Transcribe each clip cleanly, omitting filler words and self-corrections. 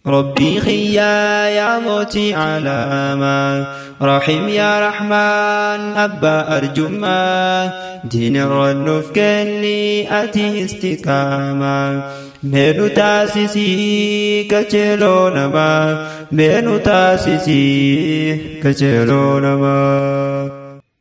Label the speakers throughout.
Speaker 1: ربي خيا يا موتي على ما رحيم يا رحمن أبا أرجما دين الرنف كني أتي استقاما مينو تاسسي كچلو نما مينو تاسسي كچلو نما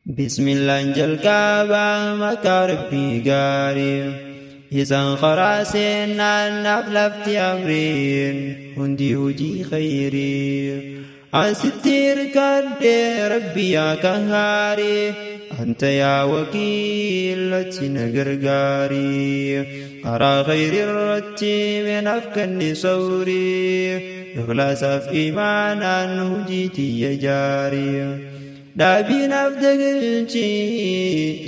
Speaker 1: بسم الله جلقابا مكاربي غاري Isaan karaa seenaan naaf lafti amriin hundi hojii khayrii. Asitti hirkadhee rabbi yaa kahaarii anta yaa wakiil achi na gargaarii. Karaa khayrii irratti minaaf kenni sawrii ikhlaasaaf imaanaan hojii tiyya jaarii. Dhaabiinaaf dagalchi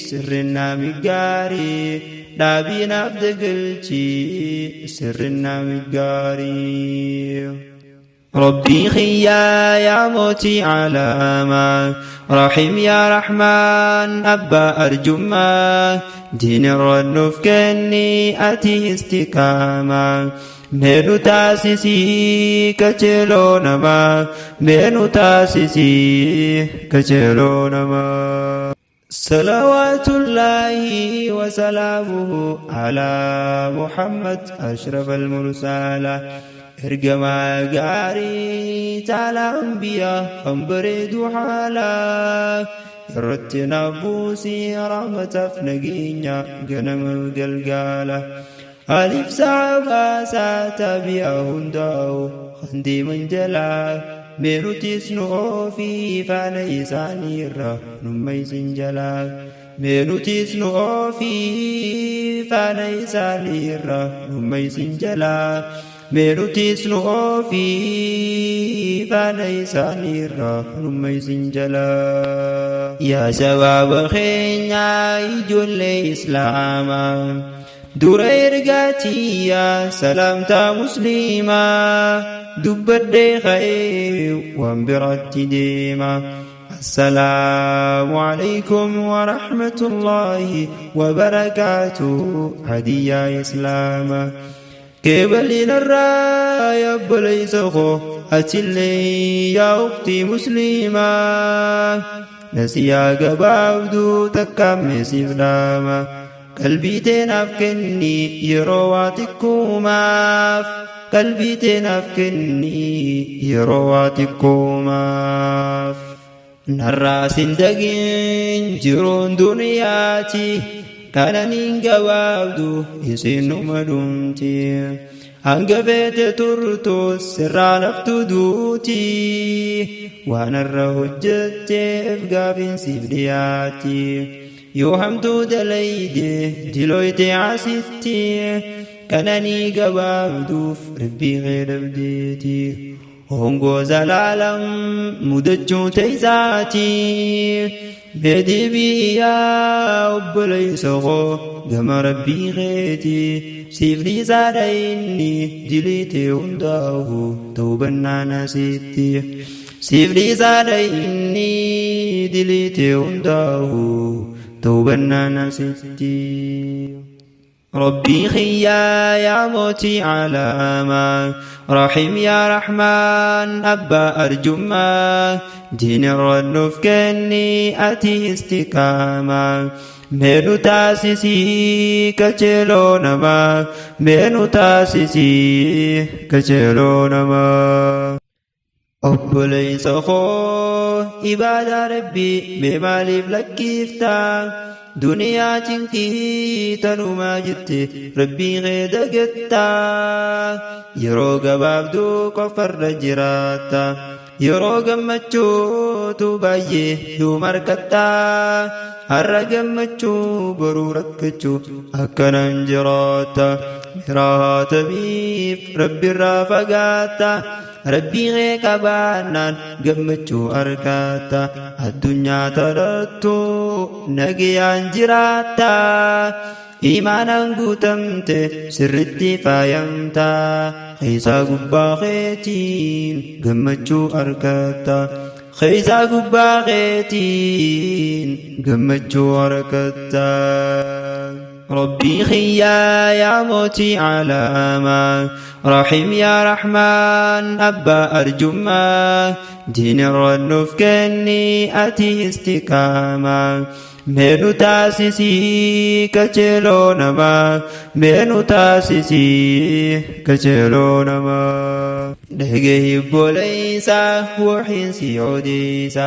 Speaker 1: sirrinnaa miggaarii. Dhaabiinaaf dagalchi sirrinnaa miggaarii. ربي خيا يا موتي على ما رحيم يا رحمن أبا أرجما دين الرنف كني أتي استقاما مينو تاسسي كچلو نما مينو تاسسي كچلو نما صلوات الله وسلامه على محمد أشرف المرسالة ergamaa gaarii caalaa anbiyaa kan bareedu haala irratti naaf buusii rahmataaf nageenya ganama galgaala alif saabaasaa tabi'a hundaa'u kan deeman jalaa meenutis nu oofii faana isaaniirra nummaysin jalaa meenutis nu oofii faana isaaniirra nummaysin jalaa meenutis nu oofii faana isaaniirra nummaysin jalaa. Yaa shabaaba keenyaa ijoollee islaamaa dura ergaatiyyaa salaamtaa musliimaa dubbadhee ka'ee waan biratti deema. السلام عليكم ورحمة الله وبركاته هدية إسلام كبلين الرايا بليس خو أتلي يا أختي مسلمة نسيا قبابدو تكام سفلاما قلبي تنافكني يرواتكوماف قلبي تنافكني يرواتكوماف نراسين دقين جرون دنياتي Qananiin gabaabdu isinuma dhumti. Hanga feete turtus sirraa naftu duuti. Waan irra hojjetteef gaafiin siif dhiyaatti. Yoo hamtuu dalayde dilooyte asitti. Qananii gabaabduuf rabbii kee dhabdeeti. Hongoo zalaalam mudachuu teessaati. Meetii yaa obboleessa koo gama rabbii keeti. Siif dhiisaadha inni diliitee hundaa'u ta'uu asitti. Siif dhiisaadha inni diliitee hundaa'u ta'uu asitti. ربي خيا يا موتي على ما رحيم يا رحمن أبا أرجما دين الرنف كني أتي استقاما مينو تاسسي كچلو نما مينو تاسسي كچلو نما obboleessa koo ibaadaa rabbii mee maaliif lakkiiftaa duniyaa cinqii tanumaa jette rabbii kee dagattaa yeroo gabaabduu qofarra jiraatta yeroo gammachuutu baay'ee yoom argattaa har'a gammachuu boruu rakkachuu akkanaan jiraatta miraatamiif rabbirraa fagaatta rabbii kee qabaannaan gammachuu argatta addunyaa tarattu nagayaan jiraatta imaanaan guutamte sirritti faayamta keessaa gubbaa keetiin gammachuu argatta keessaa gubbaa keetiin gammachuu argatta. Rabbii kiyyaa yaa mootii caalaamaa, Rahiim yaa Rahmaan abbaa arjummaa, diin irra nuuf kenni ati istiqaamaa. Mee nu taasisii qajeeloo namaa, mee nu taasisii qajeeloo namaa. Dhagahi obboleessa wahiin si odeessa,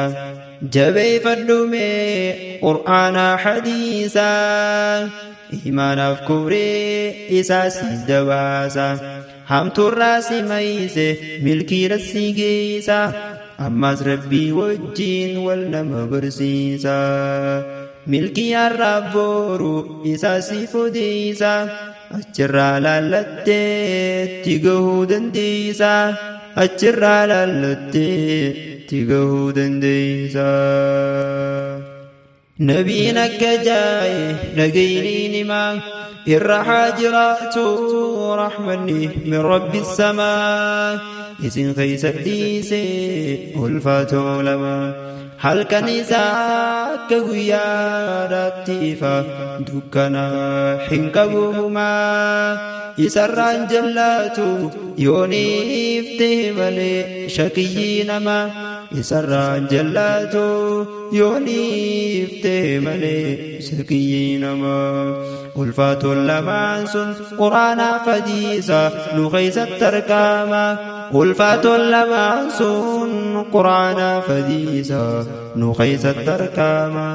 Speaker 1: jabeeffadhu mee qur'aanaa hadiisaa. Imaanaaf kufrii isaa si dabaasa, hamtuurraa si mayse milkiira si geessa. Ammas Rabbii wajjiin wal nama barsiisa. Milkii har'aaf boru isaa si odeessa. Achirraa laallattee itti gahuu dandeessa. Achirraa laallattee itti gahuu dandeessa. Nabiin akka jaaye dhagayniin himaa, irra haa jiraatu rahmanni min rabbi samaa. Isin keessa dhiise ulfaatoo lama. Halkan isaa akka guyyaadhaatti ifa, dukkana hin qabuumaa. Isarraan jallaatu yooniif ta'e malee shakiyyii nama. Isarraan jallaatu yooniif ta'e malee shakiyyii nama. Ulfaatoon lamaan sun quraanaaf hadiisa nu keessatti argama. Ulfaatoon lamaan sun quraanaaf hadiisa nu keessatti argama.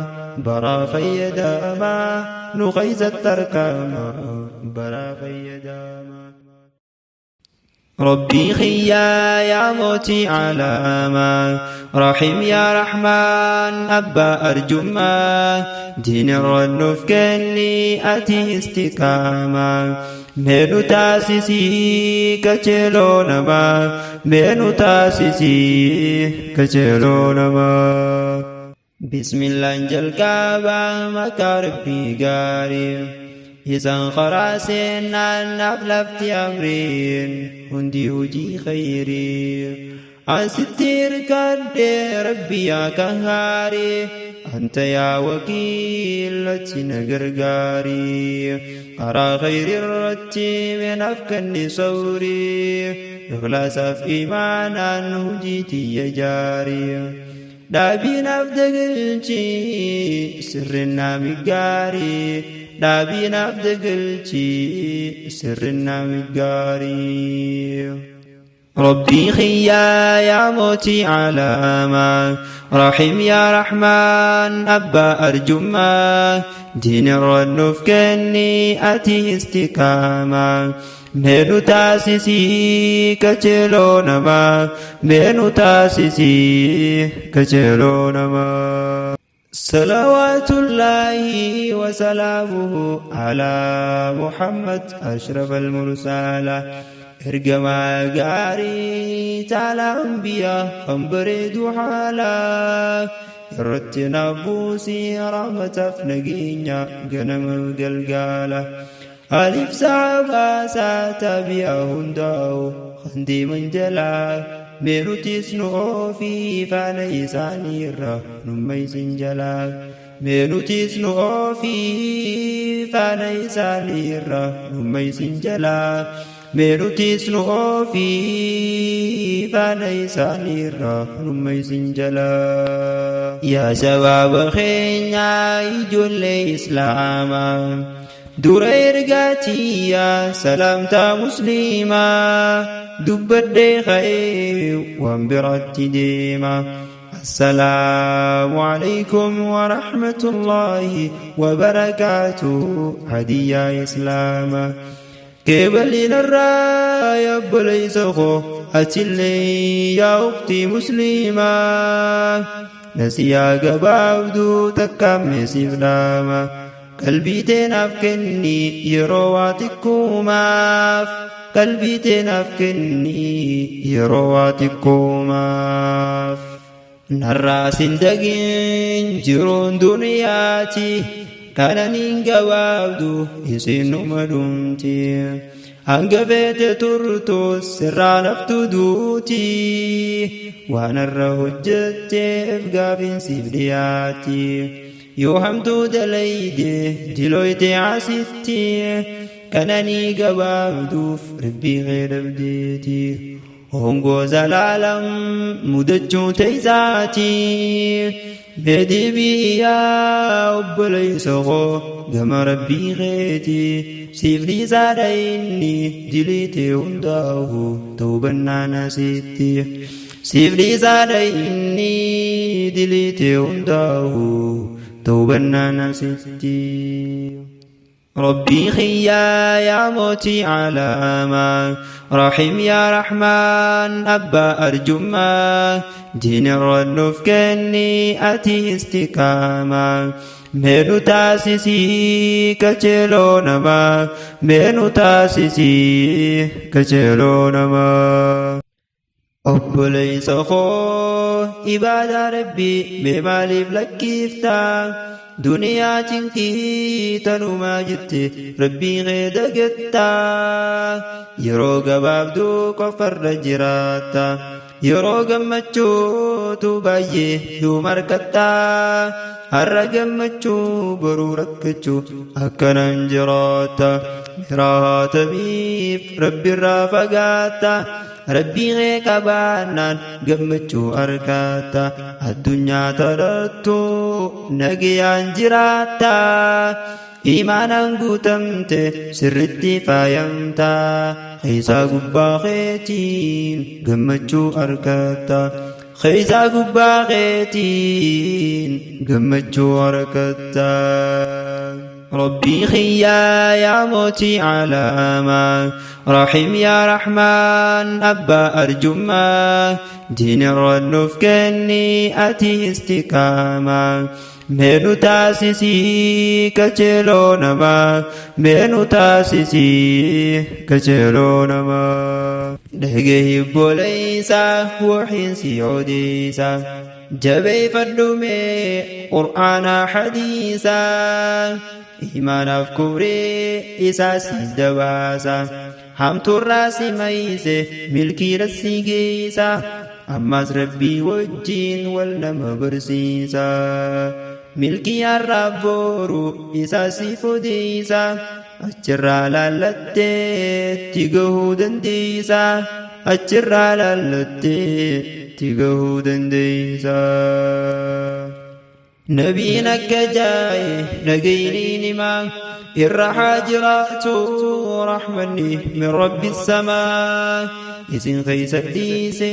Speaker 1: Baraa fayyadama nu keessatti argama. Baraa fayyadama. Rabbii kiyyaa yaa mootii caalaamaa, Rahiim yaa Rahmaan abbaa arjummaa, diin irra nuuf kenni ati istiqaamaa. Mee nu taasisii qajeeloo namaa, mee nu taasisii qajeeloo namaa. Bismillaan jalqabaa maqaa Rabbii gaarii. Isaan karaa seenaan naaf lafti amriin hundi hojii khayrii. Asitti hirkadhee Rabbi yaa kahaarii. Anta yaa wakiil achi na gargaarii. Karaa khayrii irratti mee naaf kenni sabrii. Ikhlaasaaf imaanaan hojii tiyya jaarii. Dhaabii naaf dagalchi sirrinnaa miggaarii. Dhaabii naaf dagalchi sirrinnaa miggaarii. Rabbii kiyyaa yaa mootii caalaamaa, Rahiim yaa Rahmaan abbaa arjummaa, diin irra nuuf kenni ati istiqaamaa. Mee nu taasisii qajeeloo namaa, mee nu taasisii qajeeloo namaa. Salawaatullaahi wa salaamuhu alaa Muhammad ashraf al-mursala. Ergamaa gaarii caalaa anbiyaa kan bareedu haalaa. Irratti naaf buusii rahmataaf nageenya ganama galgaala. Alif sahabaa isaa taabi'aa hundaa'u kan deeman jalaa. Mee nutis nu oofii faana isaanii irra nummaysin jalaa. Mee nutis nu oofii faana isaanii irra nummaysin jalaa. Mee nutis nu oofii faana isaanii irra nummaysin jalaa. Yaa shabaaba keenyaa ijoollee Islaamaa. Dura ergaa tiyyaa salaamtaa musliimaa dubbadhee ka'ee waan biraatti deema. Assalaamu alaikum wa rahmatullahi wa barakaatuh hadiyyaa Islaama. Keebaliin irraa yaa obboleessa koo atillee yaa ukhtii musliimaa. Nasiyaa gabaabduu takka meesiif dhaama. Qalbii teenaaf kenni yeroo waa xiqqoomaaf. Qalbii teenaaf kenni yeroo waa xiqqoomaaf. Narraa sin dagin jiruun duniyaati. Qananiin gabaabdu isinuma dhumti. Hanga feete turtu sirraa naftu duuti. Waan irra hojjetteef gaafiin siif dhiyaati. Yoo hamtuu dalayde dilooyte asitti qananii gabaabduuf rabbii kee dhabdeeti. Hongoo zalaalam mudachuu teeysaati. Mee deebi'i yaa obboleessa koo gama rabbii keeti. Siif dhiisaadha inni dilii tee hundaahu tawbannaan asitti. Siif dhiisaadha inni dilii tee hundaahu tawbannaan asitti. Rabbii kiyyaa yaa mootii caalaamaa Rahiim yaa Rahmaan abbaa arjummaa Diin irra nuuf kenni ati istiqaamaa Mee nu taasisii qajeeloo namaa Mee nu taasisii qajeeloo namaa. Obboleessa koo ibaadaa rabbii mee maaliif lakkiifta? Duniyaa cinqii tanumaa jette rabbii kee dagatta. Yeroo gabaabduu qofarra jiraatta. Yeroo gammachuutu baay'ee yoom argatta? Har'a gammachuu boruu rakkachuu akkanaan jiraatta. Miraatamiif rabbirraa fagaatta. Rabbii kee qabaannaan gammachuu argatta. Addunyaa tanattuu nagayaan jiraatta. Imaanaan guutamte sirritti faayamta. Keessaa gubbaa keetiin gammachuu argatta. Keessaa gubbaa keetiin gammachuu argatta. Rabbii kiyyaa yaa mootii caalaamaa Rahiim yaa Rahmaan abbaa arjummaa Diin irra nuuf kenni ati istiqaamaa Mee nu taasisii qajeeloo namaa Mee nu taasisii qajeeloo namaa. Dhagahi obboleessa wahiin si odeessa. Jabeeffadhu mee Qur'aanaa hadiisaa Iimaanaaf kufrii isaa si dabaasa Hamtuurraa si mayse milkiira si geessa Ammas Rabbii wajjiin wal nama barsiisa Milkii har'aaf boru isaa si odeessa Achirraa laallattee itti gahuu dandeessa Achirraa laallattee itti gahuu dandeessa. Nabiin akka jaa'e nagayniin himaa irra haa jiraatu rahmanni min rabbi samaa isin keessa dhiise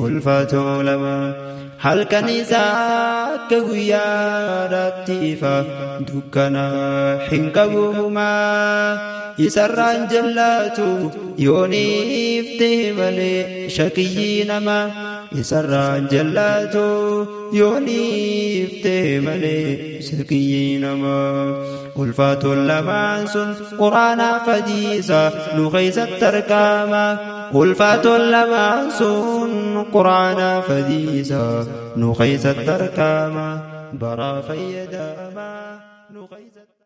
Speaker 1: ulfaatoo lama. Halkan isaa akka guyyaadhaatti ifa dukkana hin qabu humaa isarraan jallaatu yooniif ta'e malee shakiyyii nama isarraan jallaatu yooniif ta'e malee shakiyyii nama ulfaatoon lamaan sun quraanaaf hadiisa nu keessatti argama. Ulfaatoon lamaan sun quraanaaf hadiisa nu keessatti argama. Baraa fayyadama nu keessatti.